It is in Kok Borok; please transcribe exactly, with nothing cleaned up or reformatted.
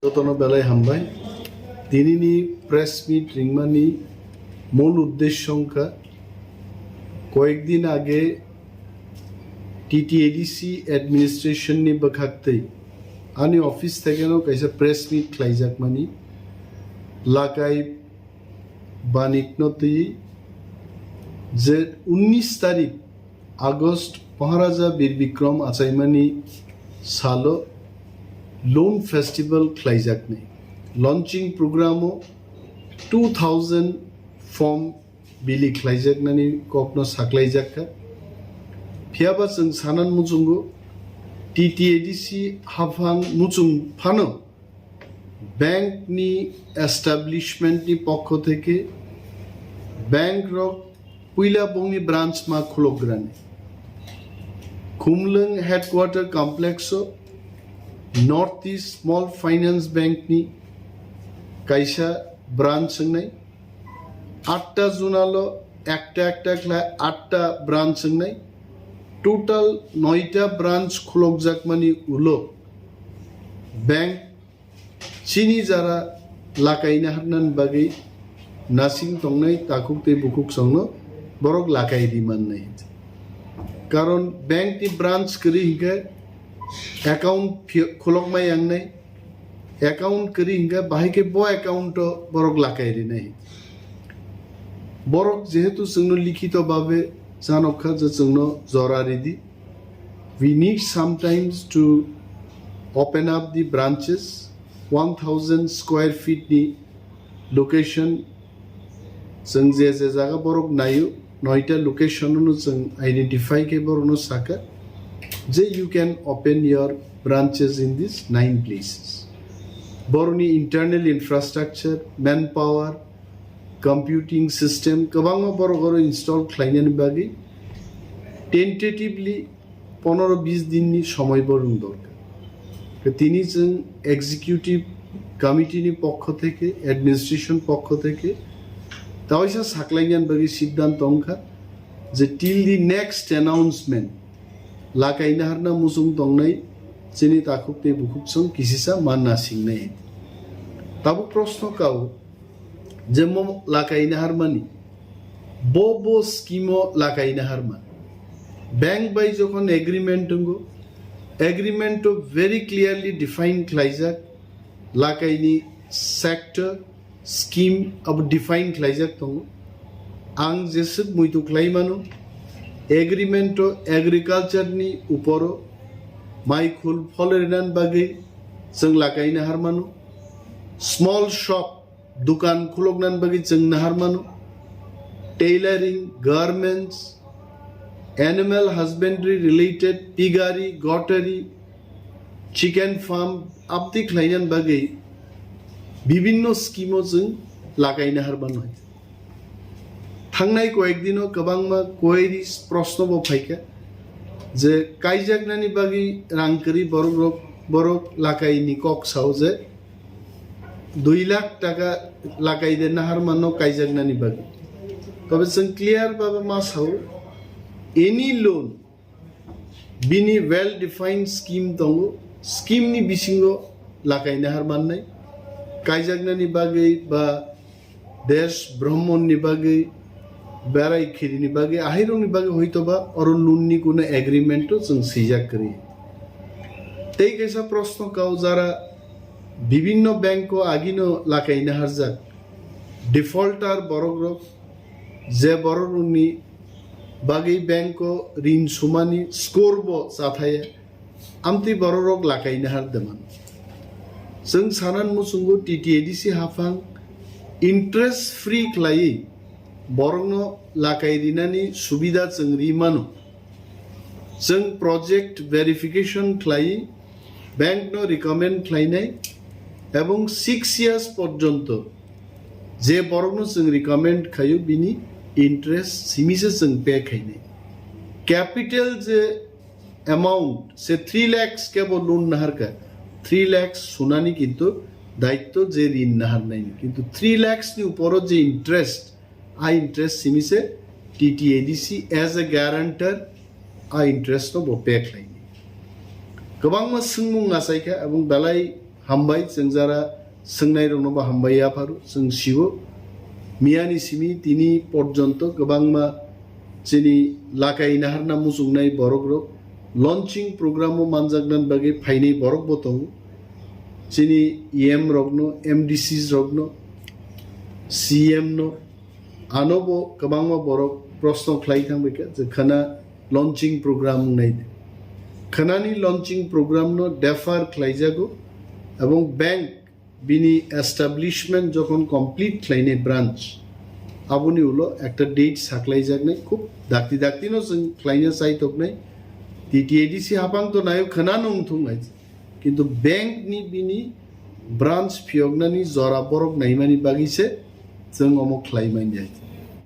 Jotono belai hambai. Tinini press meet ringmani mul uddesho wngkha, koyekdin age T T A D C administration ni bwkhaktwi ani office thekeno kaisa press meet khlaijakmani, Lakai Banikno twi je unnish tarik August Maharaja Bir Bikram achaimani salo Loon Festival khlaijaknai. Launching program o two thousand form bili khlaijaknani kokno saklaijakha. Phiyaba chwng sanan muchungo T T A D C haphang muchung phano bank ni establishment ni pokho theke bank rok puila bongni branch ma khulokgrani. Khumlwng headquarter complex o North East Small Finance Bank ni kaisa branch wngnai. Atta zonal o ekta ekta khlai atta branch wngnai. Total noita branch khulokjakmani ulo bank chini jara lakaina harnani bagwi nasing tongnai takhuk tei bukhuk songno borok lakai ri mannai. Karon bank ni branch kwrwi hinkhe account phi-, khulokma yangnai, account kwrwi hinkhe bahai khe bo account o borok lakai rinai. Borok jehetu chwngno likhito babe chanokha je chwngno jora ridi, we need sometimes to open up the branches, one thousand square feet ni location, chwng je je jaga borok naio, noita location no chwng identify khe borok no saka je you can open your branches in these nine places. Borokni internal infrastructure, manpower, computing system kwbangma borok oro install khlainani bagwi tentatively ponoro bis dinni somoi borokni dorkar. Tini chwng executive committee ni pokho theke, administration pokho theke tawaisa saklainani bagwi siddhanto wngkha je till the next announcement lakaina harna muchung tongnai chini takhuk tei bukhuk song kisisa manna singnai. Tabuk proshno kao, je mo lakaina harmani, bo bo scheme o lakaina harma. Bank bai jokhon agreement wngo, agreement o very clearly define khlaijak lakaini sector, scheme abo define khlaijak tongo. Ang jeswk muitu khlai mano, agreement o agriculture ni uporo mai khul phol rinani bagwi chwng lakaina harmano, small shop dukan khuloknani bagwi chwng naharmano, tailoring, garments, animal husbandry related, piggery, gottery, chicken farm abdi khlainani bagwi bibinno scheme o chwng lakaina harmano. Thangnai koyek dino kwbangma queries, proshno bo phaikha je kaijaknani bagwi rang kwrwi borok rok, borok lakaini kok sao je dui lakh taka lakai de naharmano kaijaknani bagwi. Tobe chwng clear babe ma sao, any loan bini well defined scheme tongo, scheme ni bisingo lakai nahar mannai, kaijaknani bagwi ba desh bhromon ni bagwi, berai khiri ni bagwi, ahai rok ni bagwi hoito ba oro loan ni kuno agreement o chwng swijak kwrwi. Tei kaisa proshno kao jara bibinno bank o agino lakai naharjak defaulter borok rok, je borok rokni bagwi bank o rin sumani score bo chathaya, amtwi borok rok lakai nahar deman. Chwng sanan muchungo T T A D C haphang interest free khlaiwi borokno lakai rinani subida chwng ri mano. Chwng project verification khlaiwi bank no recommend khlainai ebong six years porjonto je borokno chwng recommend khaio bini interest simi se chwng pay khainai. Capital je amount se three lakhs kebo loan naharkha, three lakhs sunani kintu daitto je rin naharnaini, kintu three lakhs ni uporo je interest, a interest simi se T T A D C as a guarantor a interest no bo pay khlaini. Kwbangma swngmung achaikha ebong belai Hambai, chwng jara swngnairokno bo hambai yapharo, chwng siwo. Miyani simi tini porjonto kwbangma chini lakai naharna muchungnai borokrok launching program o manjaknani bagwi phainai borok bo tongo. Chini E M rokno, M D Cs rokno, C M no, ano bo kwbangma borok proshno khlai thangbaikha je khana launching program wngnai de. Khanani launching program no defer khlaijago, ebong bank bini establishment jokhon complete khlainai branch, aboni ulo ekta date saklaijaknai, khub dakti dakti no chwng khlaina chaitoknai. T T A D C haphang to nayo khana nung thung hai, kintu bank ni bini branch phiyoknani jora borok naimani bagwi se chwng omo khlai manya.